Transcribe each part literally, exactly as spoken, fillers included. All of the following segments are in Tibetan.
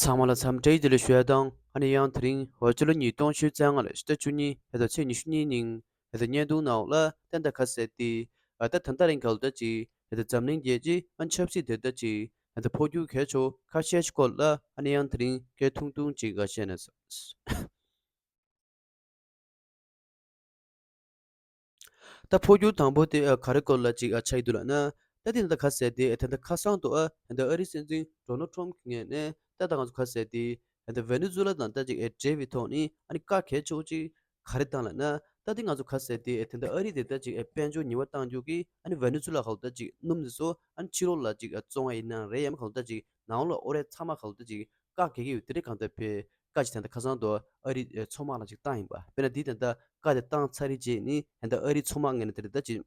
ཚང་མ་ལ་འཚམས་འདྲི་བདེ་ལེགས་ཞུ་ཡ་དང་། ཨ་ནི་ཡང་དེ་རིང་འོ་སྤྱི་ལོ་ཉིས་སྟོང་ཉི་ཤུ་རྩ་ལྔ་ལོའི་ཕྱི་ཟླ་བཅུ་གཉིས་ཕྱི་ཟླ་ཚེས་ཉི་ཤུ་གཉིས་ཉིན་ཕྱི་ཟླ་བརྙན་ཐུང་ནང་ལ་ཏན་ཏན་ཁ་གསལ་ཏེ། ཨ་ད་ད་ལྟ་རིང་ག་ལ་ད་ཅིག་ཕྱི་ཟླ་འཛམ་གླིང་རྒྱལ་སྤྱི་ཨ་ཆབ་སྲིད་དེ་ད་ཅིག་ཕྱི་ཟླ་འཕོ་འགྱུར་གལ་ཆེ་ཁ་ཤས་ཤིག་སྐོར་ལ་ཨ་ནི་ཡང་དེ་རིང་སྐད་ཐུང་ཐུང་ཅིག་ག་བཤད་ན་ས། ད་འཕོ་འགྱུར་དང་པོ་དེ་ཨ་ག་རེ་སྐོར་ལ་ཅིག་ཨ་ཆགས་ཀྱི་འདུག་ལབ་ན། ད་དེ་ད་ཁ་གསལ་ཏེ་ད་ད་ཁ་སང་དུ་ཨ་ད་ཨ་རིའི་སྲིད་འཛིན་ཌོ་ནལ་ཊམ་གྱི་ངོས་ནས་ད་ད་ང་ཚོ་ཁ་གསལ་ཏེ་ད་ཝེ་ནེ་ཛུ་ལ་དང་ད་ཅིག་ཨ་འབྲེལ་བའི་ཐོག་ནས་ཨ་ནི་བཀའ་གལ་ཆེ་བོ་ཅིག་ག་རེ་བཏང་ལབ་ན། ད་དེ་ང་ཚོ་ཁ་གསལ་ཏེ་ད་ད་ཨ་རི་དེ་ད་ཅིག་ཨ་དཔལ་འབྱོར་ཉེས་པ་བཏང་རྒྱུ་གི་ཨ་ནི་ཝེ་ནེ་ཛུ་ལ་ག་ལ་ད་ཅིག་སྣུམ་དེ་ཚོ་ཨ་ནི་ཕྱི་ལོགས་ལ་ཅིག་ཨ་བཙོང་བ་ཡིན་ན་རེད། ཡང་ག་ལ་ད་ཅིག་ནང་ལོགས་ཨོ་རེད་ཚང་མ་ག་ལ་ད་ཅིག་བཀག་གི་ཡོད། དེ་རིང་གང་ལྟར་བས་བཀའ་ཅིག་ད་ལྟ་ཁ་སང་དུ་ཨ་རི་ཨེ་མཚོ་དམག་ལ་ཅིག་བཏང་ཡིན་པ། དཔེར་ན་འདི་ད་ལྟ་བཀའ་དེ་བཏང་ཚར་རེད་རྗེས་ནི་ད་ལྟ་ཨ་རི་མཚོ་དམག་ངོས་ནས་དེ་རེད་ད་ཅིག་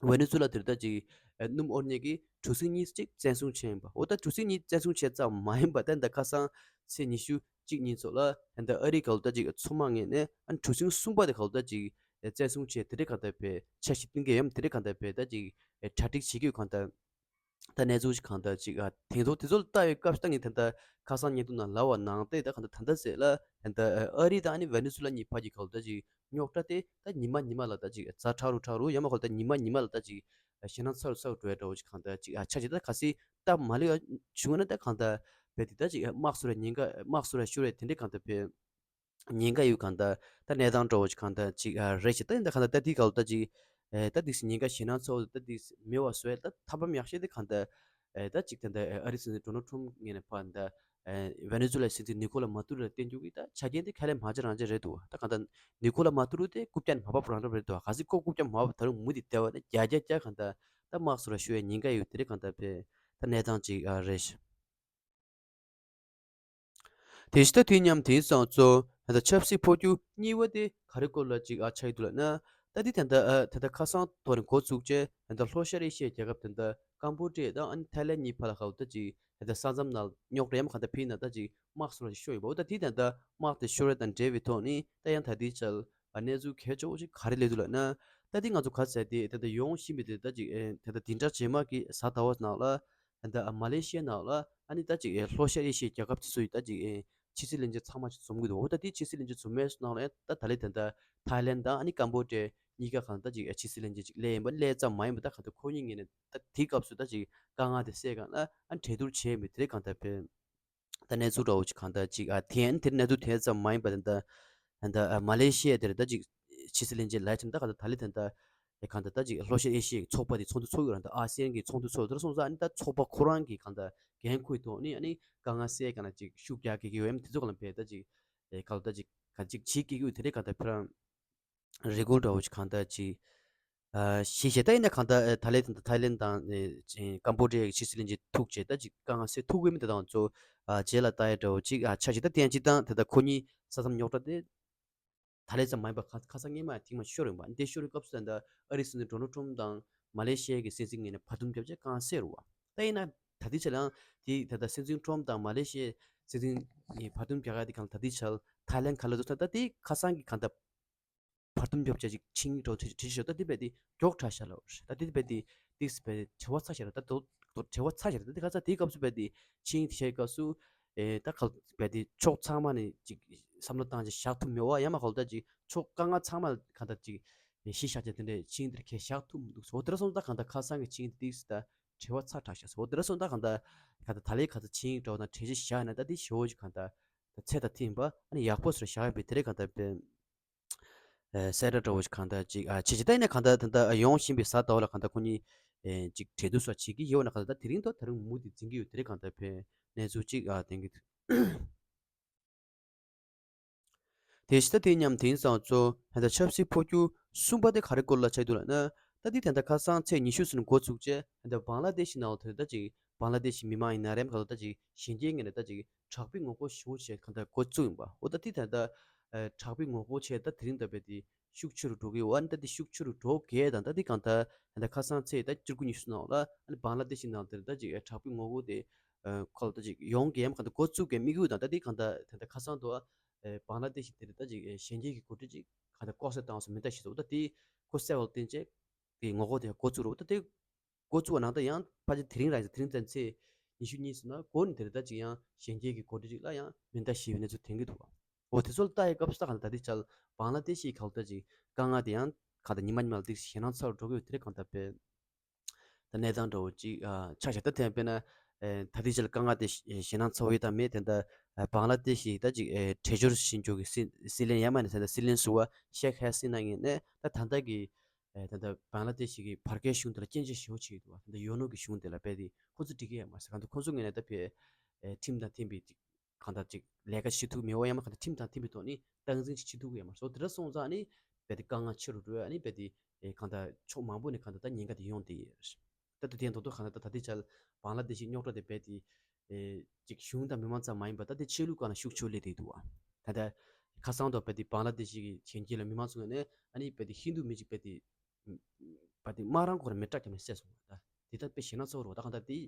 ཝེ་ནེ་ཛུ་ལ་དེ་རེད་ད་ཅིག་ཨེ་སྣུམ་དབོར་མཁན་གྱི་གྲུ་གཟིངས་གཉིས་ཅིག་བཙན་བཟུང་བྱས་ཡིན་པ། འོ་ད་གྲུ་གཟིངས་གཉིས་བཙན་བཟུང་བྱས་ཙམ་མ་ཡིན་པ། ད་ལྟ་ཁ་སང་ཚེས་ཉི་ཤུ་གཅིག་ཉིན་ཚོ་ལ་ད་ལྟ་ཨ་རི་ག་ལ་ད་ཅིག་མཚོ་དམག་ངོས་ནས་ཨ་གྲུ་གཟིངས་གསུམ་པ་དེ་ག་ལ་ད་ཅིག་ཨེ་བཙན་བཟུང་བྱས། དེ་རིང་གང་ལྟར་བས་འཆར་གཞི་བཏིང་གི་ཡོད། དེ་རིང་གང་ལྟར་བས་ད་ཅིག་ཨེ་གྲ་སྒྲིག་བྱེད་ཀྱི་ཡོད། གང་ལྟར་ད་གནས་ཚུལ་ཞིག་གང་ལྟར་ཅིག་ཨ་དེང་ཐོག་དེ་ཚོ་ལ་ལྟ་བའི་སྐབས་སུ་ད་ངས་ད་ལྟ་ཁ་སང་བརྙན་ཐུང་ནང་ལབ་པ་ནང་བཞིན་ད་གང་ལྟར་ད་ལྟ་ཟེར་ལ་ད་ལྟ་ཨ་རི་དང་ཨ་ནི་ཝེ་ནེ་ཛུ་ལ་གཉིས་བར་གྱི་ག་ལ་ད་ཅིག་རྙོག་དྲ་དེ་ད་ཉི་མ་ཉི་མ་ལ་ད་ཅིག་ཛ་དྲག་རུ་དྲག་རུ། ཡང་མ་ག་ལ་ད་ཉི་མ་ཉི་མ་ལ་ད་ཅིག་ཞེད་སྣང་ཚ་རུ་ཚ་རུ་འགྲོ་ཡ་འདྲ་བོ་ཅིག་གང་ལྟར་ཅིག་ཨ་ཆགས་ཅིག་ད་གལ་སྲིད་སྟབས་མ་ལེགས་བྱུང་ན་ད་གང་ལྟར་བས་དེ་ད་ཅིག་དམག་སོར་ཉེན་ཁ་དམག་སོར་ཤོར་བའི་དེ་འདྲའི་གང་ལྟར་བས། ཉེན་ཁ་ཡོད། གང་ལྟར་ད་གནས་སྟངས་འདྲ་བོ་ཅིག་གང་ལྟར་ཅིག་ཨ་རེད་ཅིག་ད་ཡིན་ད་གང་ལྟར་ད་དེའི་སྐབས་ལ་ད་ཅིག་ཨེ་ད་དེ་ཉེན་ཁ་ཞེད་སྣང་ཚ་བོ་ད་དེ་མེད་པ་བཟོ་ཡ་ད་ཐབས་ལམ་ཡག་ཤོས་དེ་གང་ལྟར་ཨེ་ད་ཅིག་ད་ལྟ་ཨ་རི་སྲིད་འཛིན་ཌོ་ནལ་ཊམ་ངོས་ནས་ཕར་ད་ཨེ་ཝེ་ནེ་ཛུ་ལའི་སྲིད་འཛིན་ནི་ཀོ་ལ་མ་ཏུ་རོ་ལ་བསྟེན་རྒྱུ་གི་ད་ཆ་རྐྱེན་དེ་ཁས་ལེན་མ་བྱེད་རང་བྱེད་རེད་འདུག་ད་གང་ལྟར་ནི་ཀོ་ལ་མ་ཏུ་རོ་དེ་རྐུབ་བཀྱག་ནས་མ་བབས་རང་འདྲ་རེད་འདུག་གལ་སྲིད་ཁོ་རྐུབ་བཀྱག་མ་བབས་ད་རུང་མུ་མཐུད་བསྡད་པ་ན་བརྒྱ་བརྒྱ་བརྒྱ་གང་ལྟར་ད་དམག་སོར་ཤོར་བའི་ཉེན་ཁ་ཡོད། དེ་རིང་གང་ལྟར་བས་ད་གནས་སྟངས་ཅིག་ཨ་རེད། དེ་བཞིན་ད་དེ་མཉམ་དེང་སང་ཚོ་ད་ལྟ་ཆབ་སྲིད་འཕོ་འགྱུར་གཉིས་པ་དེ་ག་རེ་སྐོར་ལ་ཅིག་ཨ་ཆགས་ཡོད་འདུག་ལབ་ན། ད་འདི་ད་ལྟ་ཨ་ད་ལྟ་ཁ་སང་ཐོག་ནས་འགོ་བཙུགས་རྗེས་ད་ལྟ་ལྷོ་ཤར་ཨེ་ཤི་ཡའི་རྒྱལ་ཁབ་ད་ལྟ་ཀམ་བོ་ཌི་ཡ་དང་ཨ་ནི་ཐའི་ལེན་གཉིས་བར་ལ་ག་ལ་ད་ཅིག་ད་ལྟ་ས་མཚམས་ནང་རྙོག་དྲ་ཡང་གང་ལྟར་ཕྱིན་ན་ད་ཅིག་དམག་སོར་ཤོར་ཡོད་པ། འོ་ད་འདི་ད་ལྟ་དམག་དེ་ཤོར་བ་དང་འབྲེལ་བའི་ཐོག་ནས་ད་ཡང་ད་ལྟའི་ཆར་ཨ་གནས་ཚུལ་གལ་ཆེ་བོ་ཞིག་ག་རེ་སླེབས་འདུག་ལབ་ན། ད་འདི་ང་ཚོ་ག་ཚད་དེ་ད་ལྟ་ཡོང་བཞིན་པའི་དེ་ད་ཅིག་ཨེ་ད་ལྟ་འདི་འདྲ་རྗེས་མ་གི་གཟའ་ཟླ་བ་ནང་ལ། ད་ལྟ་མ་ལེ་ཤི་ཡ་ནང་ལ་ཨ་ནི་ད་ཅིག་ལྷོ་ཤར་ཨེ་ཤི་ཡའི་རྒྱལ་ཁབ་དེ་ཚོ་ཡི་ད་ཅིག་ཨེ་ཕྱི་སྲིད་བློན་ཆེན་ཚང་མ་ཅིག་འཛོམས་ཀྱི་འདུག་འོ་ད་དེ་ཕྱི་སྲིད་བློན་ཆེན་འཛོམས་མའི་ནང་ལ་ཡང་ད་ད་ལྟ་ད་ལྟ་ཐའི་ལེན་དང་ཨ་ནི་ཀམ་བོ་ཌི་གཉིས་ཀ་གང་ད་ཅིག་ཨེ་ཕྱི་སྲིད་བློན་ཆེན་ཅིག་སླེབས་ཡིན་པ་སླེབས་ཙམ་མ་ཡིན་པ་ད་གང་ད་ཁོ་གཉིས་ངོས་ནས་ད་དེའི་སྐབས་སུ་ད་ཅིག་དཀའ་ངལ་དེ་སེལ་གང་ལ་ཨ་ནི་གྲོས་བསྡུར་བྱས་མེད་དེ་རེད་གང་ད་བས། ད་གནས་ཚུལ་འདྲ་བོ་ཅིག་གང་ལྟར་ཅིག་ཨ་དེ་ཡང་དེར་གནས་ཚུལ་དེ་ཙམ་མ་ཡིན་པ་དེ་འདྲ། ད་ལྟ་ཨ་མ་ལེ་ཤི་ཡ་དེར་ད་ཅིག་ཕྱི་སྲིད་བློན་ཆེན་ལའི་ཆེན་ད་གང་ལྟར་ད་ལེ་དེ་འདྲ་གང་ལྟར་ད་ཅིག་ལྷོ་ཤར་ཨེ་ཤི་ཡའི་ཚོགས་པ་དེ་ཚོགས་འདུ་ཚོགས་ཡོད་རང་ད་ཨ་སི་ཡན་གྱི་ཚོགས་འདུ་ཚོགས་ཡོད་དེ་སོང་ཙང་ཨ་ནི་ད་ཚོགས་པ་ཁོ་རང་གི་གང་ལྟར་འགན་ཁུར་ཐོག་ནས་ཨ་ནི་དཀའ་ངལ་སེལ་གང་ལ་ཅིག་ཤུགས་རྒྱག་གི་ཡོད་ཨེམ་དེ་ཚོ་གང་ལ་བས་ད་ཅིག་གང་ལྟར་ཅིག་གང་ཅིག་བྱེད་ཀྱི་ཡོད་དེ་འདྲ་གང་ལྟར་ཕེ་རང་། རེ་སྐུལ་འདྲ་བོ་ཞིག་གང་ལྟར་ཅིག་ཨ་ཞིག་བྱས། ད་ཡིན་ན་གང་ལྟར་ཨ་ཐ་ལེ་དང་ཐའི་ལེན་དང་ཨེ་ཅིག་ཀམ་བོ་ཌི་ཡའི་ཕྱི་སྲིད་བློན་ཆེན་ཐུག་བྱས་ད་ཅིག་དཀའ་ངལ་སེལ་ཐུབ་ཀྱི་མིན་དེ་དང་ཚོ་ཨ་རྗེས་ལ་ལྟ་ཡ་འདྲ་བོ་ཅིག་ཨ་ཆགས་ཤིག་ད་དེ་ཡང་སྤྱིར་བཏང་ད་ལྟ་ཁོ་གཉིས་ས་མཚམས་རྙོག་དྲ་དེ་ཐ་ལེ་ཙམ་མ་ཡིན་པ་ཁ་ཁ་སང་སྔོན་མ་ཐེངས་མ་ཤོར་ཡོང་བ་འདི་ཤོར་བའི་སྐབས་སུ་ད་ལྟ་ཨ་རིའི་སྲིད་འཛིན་ཌོ་ནལ་ཊམ་དང་མ་ལེ་ཤི་ཡའི་སྲིད་འཛིན་ངོས་ནས་བར་འདུམ་བརྒྱབ་བྱས་དཀའ་ངལ་སེལ་རུ་བ། ད་ཡིན་ན་ད་ལྟའི་ཆ་ལའང་དེ་ད་ལྟ་སྲིད་འཛིན་ཊམ་དང་མ་ལེ་ཤི་ཡའི་སྲིད་འཛིན་ངོས་བར་འདུམ་རྒྱག་ཡ་དེ་གང་ལ་ད་ལྟའི་ཆ་ལ་ཐའི་ལེན་ག་ལ་འདུག་ད་ལྟ་དེ་ཁ་སང་གི་གང་ལྟར་བར་འདུམ་རྒྱབ་བྱས་ཅིག་ཆིངས་ཡིག་འདྲ་བོ་བྲིས་བྲིས་ཤོག་ད་དེ་བས་དེ་མགྱོགས་དྲགས་ཤག་ལབ་རེད། ད་དེ་བས་དེ་ཏིག་སི་བས་བྲེལ་བ་ཚ་ཤག་རེད། ད་དོ་དོ་བྲེལ་བ་ཚ་ཤག་རེད། ད་དེ་ཁ་ཚ་དེའི་སྐབས་སུ་བས་དེ་ཆིངས་ཡིག་དེ་བཞག་སྐབས་སུ་ཨེ་ད་ག་བས་དེ་ཕྱོགས་ཚང་མ་ནས་ཅིག་བསམ་བློ་བཏང་ཅིག་བཞག་ཐུབ་མེད་པ་ཡང་མ་ག་ལ་ད་ཅིག་ཕྱོགས་དཀའ་ངལ་ཚང་མ་གང་ལྟར་ཅིག་གཞི་བཞག་བྱས་དེ་འདྲའི་ཆིངས་ཡིག་དེ་འདྲ་གས་བཞག་ཐུབ་མི་འདུག་འོ་དེ་འདྲ་སོང་ཙང་གང་ལྟར་ཁ་སང་གི་ཆིངས་ཡིག་དེ་ཏིག་སི་ད་བྲེལ་བ་ཚ་དྲགས་ཤག་འོ་དེ་འདྲ་སོང་ཙང་གང་ལྟར་གང་ལྟར་ད་ལའི་ག་ཚ་ཆིངས་ཡིག་འདྲ་བོ་དང་གྲོས་གཞི་བཞག་ན་ད་དེ་ཞེ་པོ་ཅིག་གང་ལྟར་ད་ཚད་དང་མཐུན་པ་ཨ་ནི་ཡག་པོ་ཟེར་བཞག་ཡོད་པས་དེ་རེད་གང་ལྟར་བས། ཨ་གསལ་བསྒྲགས་འདྲ་བོ་ཞིག་གང་ལྟར་ཅིག་ཨ་བྱེད་ཅིག་ད་ཡིན་ན་གང་ལྟར་ད་ལྟ་ཡོང་བཞིན་པའི་གཟའ་ཟླ་བ་ལ་གང་ལྟར་ཁོ་གཉིས་ཨེ་ཅིག་གྲོས་བསྡུར་སོགས་བྱེད་ཀྱི་ཡོད་ན་གང་ལྟར་ད་དེ་རིང་ཐོག་ད་རུང་མུ་མཐུད་འཛིན་གྱི་ཡོད་དེ་རེད་གང་ལྟར་བས་གནས་ཚུལ་ཅིག་ཨ་བསྟན་གྱི་འདུག་དེ་བཞིན་ད་དེ་མཉམ་དེང་སང་གཙོ་ད་ལྟ་ཆབ་སྲིད་འཕོ་འགྱུར་གསུམ་པ་དེ་ག་རེ་སྐོར་ལ་ཆགས་འདུག་ལབ་ན། ད་འདི་ད་ལྟ་ཁ་སང་ཚེས་ཉི་ཤུ་ཚུན་འགོ་ཚུགས་རྗེས་ད་ལྟ་བང་ལ་དེ་ཤི་ནང་ལ་དེ་ད་ཅིག་བང་ལ་དེ་ཤི་མི་མང་ཡིན་ན་རེམ་ག་ལ་ད་ཅིག་གཞོན་སྐྱེས་ངོས་ནས་ད་ཅིག་དྲག་པོའི་ངོ་རྒོལ་ཞེ་པོ་བྱས་གང་ལྟར་འགོ་བཙུགས་ཡིན་པ། འོ་ད་འདི་ད་ལྟ་ཨ་དྲག་པོའི་ངོ་རྒོལ་བྱས་ད་དེ་རིང་ད་བས་དེ་ཤུགས་ཆེ་རུ་འགྲོ་གི་ཡོད། ཨ་ནི་ད་འདི་ཤུགས་ཆེ་རུ་འགྲོ་གས་དང་ད་འདི་གང་ལྟར་ད་ལྟ་ཁ་སང་ཚེས་ད་བཅུ་དགུ་ཉི་ཤུ་ནང་ལ་ཨ་ནི་བང་ལ་དེ་ཤི་ནང་དེར་ད་ཅིག་ཨ་དྲག་པོའི་ངོ་རྒོལ་དེ་ཨ་ཁོ་ལ་ད་ཅིག་ཡོང་གི་ཡམ་གང་ལྟར་འགོ་བཙུགས་གི་དམིགས་ཡུལ་དང་ད་འདི་གང་ལྟར་ད་ལྟ་ཁ་སང་དུ་ཨ་བང་ལ་དེ་ཤི་དེར་ད་ཅིག་ཨ་གཞོན་སྐྱེས་ཀྱི་འགོ་ཁྲིད་ཅིག་གང་ལྟར་ལྐོག་གསོད་བཏང་སོང་མི་འདྲ་ཞིག་འདུག་ད་དེ་ཁོ་གསལ་བ་ལ་བརྟེན་བྱས་དེ་ངོ་རྒོལ་དེ་འགོ་བཙུགས་རོགས་ད་དེ་འགོ་བཙུགས་པ་ནང་ད་ཡང་ཕལ་ཆེར་དེ་རིང་རང་དེ་རིང་ཙམ་ཚེས་ ཉི་ཤུ་གཉིས་སོང་ན་འགོ་ནས་དེར་ད་ཅིག་ཡང་གཞོན་སྐྱེས་ཀྱི་འགོ་ཁྲིད་ཅིག་ལ་ཡང་མེ་མདའ་བཞེས་པའི་གནས་ཚུལ་ཐོན་གྱི་འདུག་བ། འོ་དེ་ཚོ་ལ་ལྟ་ཡི་སྐབས་སུ་ད་གང་ལྟར་ད་ལྟའི་ཆར་བང་ལ་དེ་ཤི་ག་ལ་ད་ཅིག་དཀའ་ངལ་དེ་ཡང་གང་ལྟར་ཉི་མ་ཉི་མ་ལ་དེ་ཞེད་སྣང་ཚ་བོ་འགྲོ་གི་ཡོད། དེ་རེད་གང་ལྟར་དཔེ་ད་གནས་སྟངས་འདྲ་བོ་ཅིག་ཨ་ཆགས་ཤག་ད་དེ་དཔེར་ན་ཨེ་ད་ལྟའི་ཆར་ལ་དཀའ་ངལ་དེ་ཞེད་སྣང་ཚ་བོ་ཡོད་དམ་མེད་དེ་འདྲ་ཨ་བང་ལ་དེ་ཤི་ད་ཅིག་ཨེ་བྲེལ་ཇོར་ཞིན་ཅོ་གི་སྲིད་སྲིད་བློན་ཡ་མ་ནས་ད་ལྟ་སྲིད་བློན་ཟུར་པ་ཤེག་ཧ་སི་ན་ངོས་ནས་ད་ད་ལྟ་གི་ཨེ་ད་ལྟ་བང་ལ་དེ་ཤི་གི་བར་བརྒལ་གཞུང་དེ་ལ་སྐྱོན་བརྗོད་ཞེ་པོ་བྱེད་ཀྱི་འདུག་བ། ད་ལྟ་ཡོ་ནོ་གི་གཞུང་དེ་ལ་དཔེ་དེ་ཁོ་ཚོ་འགྲིག་གི་ཡོད་མ་རེད་ཟེར། གང་ལྟར་ཁོ་ཚོ་ངོས་ནས་ད་དཔེ་ཨེ་ཁྲིམས་དང་མཐུན་པའི་ཅིག་གང་ལྟར་ཅིག་ལས་ཀ་བྱེད་ཐུབ་མེད་པ་ཡང་མ་གང་ལྟར་ཁྲིམས་དང་མཐུན་པའི་ཐོག་ནས་སྟངས་འཛིན་ཅིག་བྱེད་ཐུབ་ཀྱི་ཡོད་མ་རེད། སོ་དེ་འདྲ་སོང་ཙང་ནི་རྦད་དེ་དཀའ་ངལ་ཆེ་རུ་འགྲོ་ཡ་ནི་རྦད་དེ་ཨེ་གང་ལྟར་ཕྱོགས་མང་པོ་ནས་གང་ལྟར་ད་ཉེན་ཁ་དེ་ཡོང་བསྡད་ཡོད་རེད། ད་དེ་དེ་མདོར་བསྡུས་གང་ལྟར་ད་ད་ལྟའི་ཆར་བང་ལ་དེ་ཤི་རྙོག་དྲ་དེ་རྦད་དེ་ཨེ་ཅིག་གཞུང་དང་མི་མང་ཙམ་མ་ཡིན་པར་ད་དེ་ཆོས་ལུགས་སྒང་ལ་ཤུགས་ཆེ་རུ་སླེབས་བསྡད་འདུག་བ། ད་ལྟ་ཁ་སང་དུ་རྦད་དེ་བང་ལ་དེ་ཤི་གི་གཞོན་སྐྱེས་ལ་མི་མང་ཚོ་ངོས་ནས་ཨ་ནི་རྦད་དེ་ཧིན་དུ་མི་ཅིག་རྦད་དེ་བ་དེ་དམག་རང་ཁོ་རང་མེ་སྲེག་བརྒྱབ་ནས་བསད་སོང་བ། ད་དེ་ད་དཔེ་ཞེད་སྣང་ཚ་བོ་རེད་བ། ད་གང་ལྟར་དེ་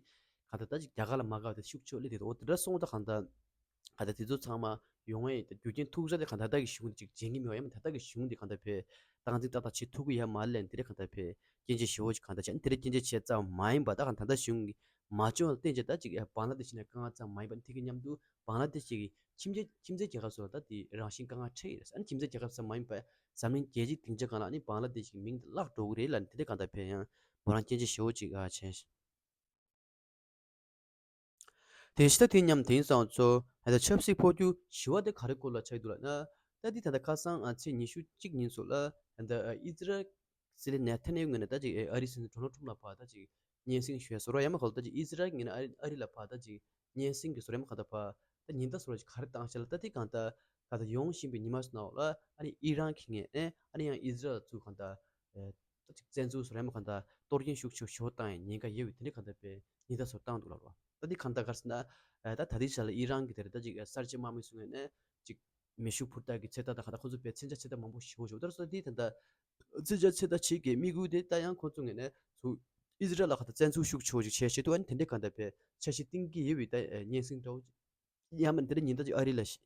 གང་ལྟར་ད་ཅིག་རྒྱ་གར་ལ་མ་དགའ་བ་དེ་ཤུགས་ཆེ་སླེབས་བསྡད་འདུག་འོ་དེ་འདྲ་སོང་ཙང་གང་ལྟར་གང་ལྟར་དེ་ཚོ་ཚང་མ་ཡོང་བའི་རྒྱུ་རྐྱེན་ཐུག་ས་དེ་གང་ལྟར་ད་གི་གཞུང་དེ་ཅིག་བརྗེད་ངེས་མེད་པ་ཡང་མིན་ད་ལྟ་གི་གཞུང་དེ་གང་ལྟར་དཔེ་སྟངས་འཛིན་ཏག་ཏག་བྱེད་ཐུབ་ཀྱི་ཡོད་མ་རེད་དེ་རེད། གང་ལྟར་དཔེ་སྐྱོན་བརྗོད་ཞེ་པོ་ཅིག་གང་ལྟར་བྱས་ནས་དེ་རེད་སྐྱོན་བརྗོད་བྱས་ཙམ་མ་ཡིན་པ་ད་གང་ལྟར་ད་གཞུང་གི་མ་བྱུང་བ་བརྟེན་བྱས་ད་ཅིག་བང་ལ་དེ་ཤི་ནས་དཀའ་ངལ་ཙམ་མ་ཡིན་པ་དེ་གི་མཉམ་དུ་བང་ལ་དེ་ཤི་གི་ཁྱིམ་མཚེས་ཁྱིམ་མཚེས་རྒྱལ་ཁབ་སོགས་ལ་ད་དེ་རང་བཞིན་དཀའ་ངལ་འཕྲད་ཡོད་རེད། ཨ་ནི་ཁྱིམ་མཚེས་རྒྱལ་ཁབ་ཙམ་མ་ཡིན་པ་འཛམ་གླིང་རྒྱལ་སྤྱིའི་སྡིངས་ཆ་སྒང་ལ་ཨ་ནི་བང་ལ་དེ་ཤི་གི་མིང་དེ་བརླག་འགྲོ་གི་རེད་ལབ་ནས་དེ་འདྲ་གང་ལྟར་དཔེ་ཡང་མོ་རང་སྐྱོན་བརྗོད་ཞེ་པོ་ཅིག་ཨ་བྱས། དེ་ཕྱི་ད་དེ་མཉམ་དེང་སང་ཚོ་ད་ལྟ་ཆབ་སྲིད་འཕོ་འགྱུར་ཞི་བ་དེ་ག་རེ་སྐོར་ལ་ཆགས་ཀྱི་འདུག་ལབ་ན། ད་འདི་ད་ལྟ་ཁ་སང་ཨ་ཚེས་ཉི་ཤུ་གཅིག་ཉིན་ཚོ་ལ་ད་ལྟ་ཨི་ཛི་རལ་སྲིད་བློན་ནེ་ཐན་ཡ་ཧུ་ངོས་ནས་ད་ཅིག་ཨ་རིའི་སྲིད་འཛིན་ཌོ་ནལ་ཊམ་ཕ་ལ་ཕར་ད་ཅིག་སྙན་སེང་ཞུ་ཡ་བཟོ་འདྲ་ཡང་མ་གོ་ལ། ད་ཅིག་ཨི་ཛི་རལ་ངོས་ནས་ཨ་རི་ཨ་རི་ལ་ཕར་ད་ཅིག་སྙན་སེང་གི་བཟོ་འདྲ་ཡང་མ་གང་ལྟར་ཕར་ད་ཉེན་བརྡ་བཟོ་འདྲ་ཅིག་ག་རེ་བཏང་ཤག་ལབ། ད་འདི་གང་ལྟར་གང་ལྟར་ཡོང་བཞིན་པའི་ཉི་མ་ཚོ་ནང་ལ་ཨ་ནི་ཨི་རན་གྱི་ངོས་ནས་ཨ་ནི་ཡང་ཨི་ཛི་རལ་ཚོ་གང་ལྟར་ཨེ། ད་ཅིག་བཙན་འཛུལ་བཟོ་འདྲ་ཡང་མ་གང་ལྟར་གཏོར་སྐྱོན་ཤུགས་ཆེ་ཞེ་པོ་བཏང་ཡ་ཉེན་ཁ་ཡོད་པའི་དེ་འདྲ་གང་ལྟར་དཔེ་ཉེན་བརྡ་བཟོ་བཏང་འདུག་ལབ་རོ། ད་འདི་གང་ལྟར་ག་རེ་ཟེར་ན་ཨེ་ད་ད་ལྟའི་ཆ་ལ་ཨི་རན་གྱི་དེ་རེད་ད་ཅིག་ཨེ་གསར་བརྗེ་དམག་མི་ཚོའི་ངོས་ནས་ཅིག་མེ་ཤུགས་འཕུར་མདའ་གི་ཚོད་ལྟ་དང་གང་ལྟར་ཁོ་ཚོ་དཔེ་མཚོན་ཆ་ཚོད་ལྟ་མང་པོ་ཞེ་པོ་ཞིག་འོ་ད་ར་སོ་འདི་ད་ལྟ་མཚོན་ཆ་ཚོད་ལྟ་བྱེད་མཁན་དམིགས་ཡུལ་དེ་ད་ཡང་ཁོ་ཚོ་ངོས་ནས་ཚུར་ཨི་ཛི་རལ་ལ་གང་ལྟར་བཙན་འཛུལ་ཤུགས་ཆེ་ཞིག་བྱས་བྱེད་དུས་ཨ་ནི་དེ་འདྲའི་གང་ལྟར་དཔེ་འཆར་གཞི་བཏིང་གི་ཡོད་པའི་ད་ཨེ་སྙན་སེང་འདྲ་བོ། ཡང་མིན་དེ་འདྲ་ཉེན་བརྡ་ཅིག་ཨ་རི་ལ་ཤི་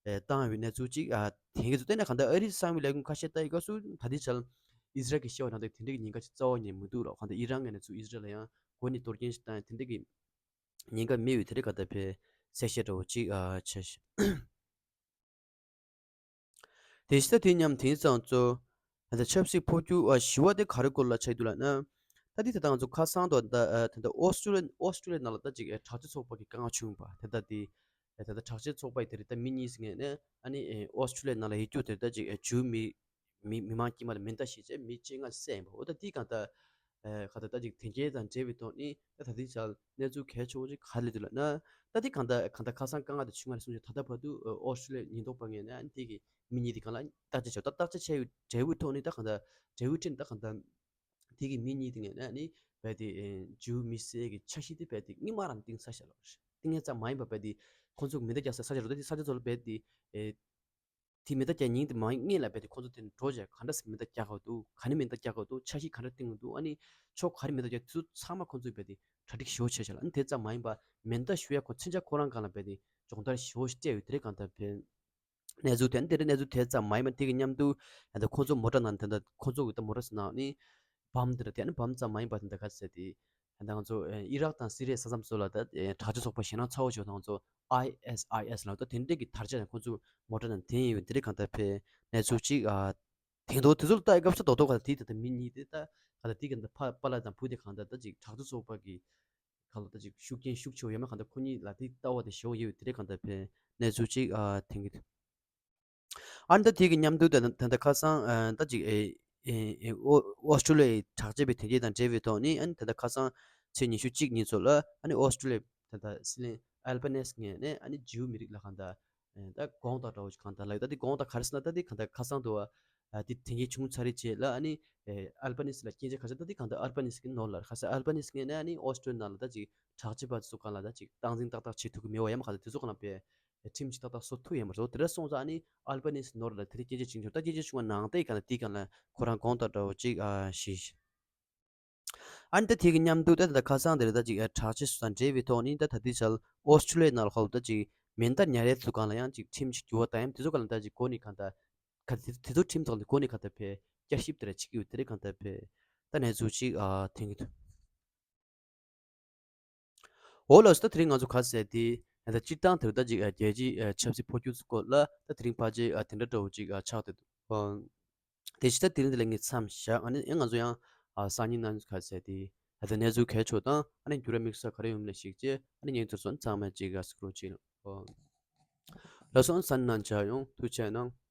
ཨེ་བཏང་བའི་གནས་ཚུལ་ཅིག་ཨ་དེང་གི་ཚོ་བལྟས་ན་གང་ལྟར་ཨ་རིའི་གསང་བའི་ལས་ཁུངས་ཁ་ཤས་ལྟ་ཡི་སྐབས་སུ་ད་ལྟའི་ཆར་ཨི་ཛི་རལ་གྱི་བཤད་པ་ནང་དེ་དེ་འདྲའི་ཉེན་ཁ་ཅིག་རྩ་བ་ཉིད་མི་འདུག་ལ། གང་ལྟར་ཨི་རན་ངོས་ནས་ཚུར་ཨི་ཛི་རལ་ལ་ཡང་འགོ་ནས་གཏོར་སྐྱོན་ཞིག་བཏང་ཡ་དེ་འདྲའི་གི་ཉེན་ཁ་མེད་པའི་དེ་འདྲའི་གང་ལྟར་དཔེ་གསལ་བཤད་འདྲ་བོ་ཅིག་ཨ་བྱས་ཤག་དེ་ཕྱི་ད་དེ་མཉམ་དེང་སང་ཚོ་ད་ལྟ་ཆབ་སྲིད་འཕོ་འགྱུར་ཨ་ཞི་བ་དེ་ག་རེ་སྐོར་ལ་ཆགས་འདུག་ལབ་ན། ད་དེ་ད་ལྟ་ང་ཚོ་ཁ་སང་དུ་ད་ད་ལྟ་ཨོ་སི་ཀྲུ་ལི་ཨོ་སི་ཀྲུ་ལི་ནང་ལ་ད་ཅིག་ཨེ་དྲག་སྤྱོད་ཚོགས་པ་གི་དཀའ་ངལ་བྱུང་བ་དེ་ད་དེ་ཨེ་ད་ལྟ་དྲག་སྤྱོད་ཚོགས་པ་ཡི་དེ་རེད་ད་མི་གཉིས་ཟིན་ངེས་ནས་ཨ་ནི་ཨེ་ཨོ་སི་ཀྲུ་ལི་ནང་ལ་ཡོད་རྒྱུ་དེ་ད་ཅིག་ཨེ་ཇུའུ་མི་མི་མི་མང་དཀྱུས་མ་ལ་མེ་མདའ་བཞེས་བྱས་མི་བཅོ་ལྔ་བསད་ཡིན་པ་འོ་ད་དེ་གང་ལྟར། ཨ་ག་ད་ད་ཅིག་དེ་གའི་དང་འབྲེལ་བའི་ཐོག་ནས་ད་ད་ལྟའི་ཆར་གནས་ཚུལ་གལ་ཆེ་བོ་ཅིག་ག་རེ་སླེབས་འདུག་ལབ་ན། ད་དེ་གང་ལྟར་གང་ལྟར་ཁ་སང་དཀའ་ངལ་དེ་བྱུང་བ་ནས་བཟུང་ཞིང་ད་ལྟ་བར་དུ་ཨོ་སི་ཀྲུ་ལི་ཡ་ཉེན་རྟོག་པ་ངོས་ནས་ཨ་ནི་དེ་གི་མི་གཉིས་དེ་གང་ལ་བརྟག་དཔྱད་བྱས་བརྟག་དཔྱད་བྱས་ཡོད་འབྲས་བུའི་ཐོག་ནས་ད་གང་ལྟར་འབྲས་བུ་ཁྲིད་ནས་ད་གང་ལྟར་དེ་གི་མི་གཉིས་དེ་ངོས་ནས་ཨ་ནི་རྦད་དེ་ཨེ་ཇུའུ་མི་བསད་ཀྱི་འཆར་གཞི་དེ་རྦད་དེ་སྔོན་མ་རང་བཏིང་ཚར་ཤག་ལབ་རེད། བཏིང་ཡས་ཙམ་མ་ཡིན་པར་རྦད་དེ་ཁོང་ཚོ་མེ་མདའ་རྒྱག་ས་ས་ཆ་རུ་ད་དེ་ས་ཆ་ཚོ་ལ་རྦད་དེ་ཨེ། དེ་མེ་མདའ་རྒྱག་ཉིན་དེ་མ་སྔོན་ལ་རྦད་དེ་ཁོང་ཚོ་དེ་འགྲོ་བྱས་ག་འདྲ་སེ་མེ་མདའ་རྒྱག་དགོས་འདུག་ག་ནས་མེ་མདའ་རྒྱག་དགོས་འདུག་འཆར་གཞི་ག་འདྲ་བཏིང་དགོས་འདུག་ཨ་ནི་ཕྱོགས་ག་རེ་མེ་མདའ་རྒྱག་དེ་ཚོ་ཚང་མ་ཁོང་ཚོས་རྦད་དེ་གྲ་སྒྲིག་ཞེ་པོ་བྱས་བྱས་ལ། ཨ་ནི་དེ་ཙམ་མ་ཡིན་པ་མེ་མདའ་གཞུ་ཡ་ཁོ་མཚོན་ཆ་ཁོ་རང་སྒང་ལ་རྦད་དེ་སྦྱོང་བརྡར་ཞེ་པོ་ཞིག་སྤྲད་ཡོད་དེ་རེད་གང་ལྟར་ཕན། གནས་ཚུལ་དེ་ནི་དེ་རེད། གནས་ཚུལ་དེ་ཙམ་མ་ཡིན་པ་དེ་གི་མཉམ་དུ་ད་ལྟ་ཁོང་ཚོ་མོ་ཊ་ནང་ད་ལྟ་ཁོང་ཚོ་གི་ད་མོ་ཊ་ཟེར་ནའང་ནི་བམ་དེ་རེད། དེ་ནི་བམ་ཙམ་མ་ཡིན་པ་དེ་འདྲ་ག་ཚད་དེ་ད་ང་ཚོ་ཨི་རག་དང་སི་རི་ཡ་ས་མཚམས་སུ་ལ་ད་དྲག་སྤྱོད་ཚོགས་པ་ཞེད་སྣང་ཚ་བོ་བྱེད་ང་ཚོ་ཨའི་ཨེས་ཨའི་ཨེས་ལ་ད་དེ་འདྲས་ཀྱི་དར་ཆ་ནས་ཁོང་ཚོ་མོ་ཊ་ནང་འཐེན་ཡོད་དེ་རེད་གང་ལྟར་ཕན། གནས་ཚུལ་གཅིག་ཨ་དེང་ཐོག་དེ་ཚོ་ལ་ལྟ་ཡི་སྐབས་སུ་རྡོག་རྡོག་ག་ལ་དེ་ད་ལྟ་མི་གཉིས་དེ་ད་ག་ལ་དེ་གི་ད་ཕ་པཱ་ལགས་དང་བུ་དེ་གང་ལྟར་ད་ཅིག་དྲག་སྤྱོད་ཚོགས་པ་གི་གང་ལ་ད་ཅིག་ཤུགས་རྐྱེན་ཤུགས་ཆེ་བ་ཡོད་མ་གང་ལྟར་ཁོ་གཉིས་ལ་དེ་ལྟ་བ་དེ་ཞེ་པོ་ཡོད་དེ་རེད་གང་ལྟར་ཕན། གནས་ཚུལ་གཅིག་ཨ་དེང་གི་ཨ་ནི་ད་དེ་གི་མཉམ་དུ་ད་ད་ད་ཁ་སང་ཨ་ད་ཅིག་ཨེ་ཨེ་ཨེ་ཨོ་ཨོ་སི་ཀྲུ་ལི་ཡའི་དྲག་ཆས་པའི་དེ་གས་དང་འབྲེལ་བའི་ཐོག་ནས་ཨ་ནི་ད་ད་ཁ་སང་ཚེས་ཉི་ཤུ་གཅིག་ཉིན་ཚོ་ལ་ཨ་ནི་ཨོ་སི་ཀྲུ་ལི་ཡའི་ད་ད་སྲིད་བློན་ཨལ་པ་ནེ་སི་ངོས་ནས་ཨ་ནི་ཇིའུ་མི་རིགས་ལ་གང་ལྟར་ད་དགོངས་དག་འདྲ་བོ་ཞིག་གང་ལྟར་ལབ་ཡོད། ད་དེ་དགོངས་དག་ག་རེ་ཟེར་ན་ད་དེ་གང་ལྟར་ཁ་སང་དུ་བ་ཨ་དེ་དེ་གས་བྱུང་ཚར་རེད་བྱས་ལ་ཨ་ནི་ཨལ་པ་ནེ་སི་ལ་སྐྱོན་བརྗོད་ཁ་ཤས་ད་དེ་གང་ལྟར་ཨལ་པ་ནེ་སི་གི་ནོར་ལ་ཁ་སང་ཨལ་པ་ནེ་སི་ངོས་ནས་ཨ་ནི་ཨོ་སི་ཀྲུ་ལི་ཡ་ནང་ལ་ད་ཅིག་དྲག་ཆས་པ་ཚོ་གང་ལ་ད་ཅིག་སྟངས་འཛིན་ཏག་ཏག་བྱེད་ཐུབ་ཀྱི་མེད་པ་ཡང་མ་གང་ལྟར་དེ་ཚོ་གང་ལ་དཔེ་ཁྲིམས་ཀྱིས་ཏག་ཏག་བཟོ་ཐུབ་ཡོད་མ་རེད། དེ་འདྲ་སོང་ཙང་ཨ་ནི་ཨལ་པ་ནེ་སི་ནོར་ལ་དེ་འདྲ་སྐྱོན་བརྗོད་བྱུང་བྱུང་ད་སྐྱོན་བརྗོད་བྱུང་བ་ནང་བསྟན་གང་ལ་དེ་གང་ལ་ཁོ་རང་དགོངས་དག་འདྲ་བོ་ཅིག་ཨ་ཤེས། ཨ་ནི་ད་དེ་གི་མཉམ་དུ་ད་ད་ཁ་སང་དེར་ད་ཅིག་དྲག་ཆས་སུ་དང་འབྲེལ་བའི་ཐོག་ནས་ད་ད་ལྟའི་ཆར་ཨོ་སི་ཀྲུ་ལི་ཡ་ནང་ལ་ཁག་ད་ཅིག་མེ་མདའ་ཉར་ཡས་ཚོ་གང་ལ་ཡང་ཅིག་ཁྲིམས་ཀྱི་འགྱུར་བ་དང་ཡང་དེ་ཚོ་གང་ལ་ད་ཅིག་གོ་ནས་གང་ལྟར་ག་དེ་དེ་ཚོ་ཁྲིམས་ཐོག་ནས་གོ་ནས་གང་ལྟར་ཕེ་བསྐྱར་ཞིབ་དེ་ར་བྱེད་ཀྱི་ཡོད་དེ་རེད་གང་ལྟར་ཕེ་ད་གནས་ཚུལ་ཅིག་ཨ་ཐོན་གྱི་འདུག་འོ་ལགས་སོ། ད་དེ་རིང་ང་ཚོ་ག་ཟེར་དེ་ད་སྤྱིར་བཏང་དེ་རིང་ད་ཅིག་རྒྱལ་སྤྱིའི་ཆབ་སྲིད་འཕོ་འགྱུར་སྐོར་ལ་ད་དེ་རིང་ཕལ་ཆེར་དེ་འདྲ་འདྲ་བོ་ཅིག་ཆགས་བསྡད་འདུག་དེ་བཞིན་ད་དེ་རིང་འདི་ལ་ངས་མཚམས་བཞག་ཨ་ནི་ང་ཚོ་ཡང་སང་ཉིན་ནང་ག་ཟེར་དེ་ད་གནས་ཚུལ་གལ་ཆེ་དང་ཨ་ནི་འགྱུར་བ་དམིགས་བསལ་ག་རེ་ཡོང་མིན་ལ་གཞིགས་བྱས་ཨ་ནི་ངས་དེ་ཚོ་ཚང་མ་ཅིག་གཟིགས་རོགས་གྱིས། ལགས་སོ། སང་ཉིན་ནང་མཇལ་ཡོང་། ཐུགས་རྗེ་གནང་།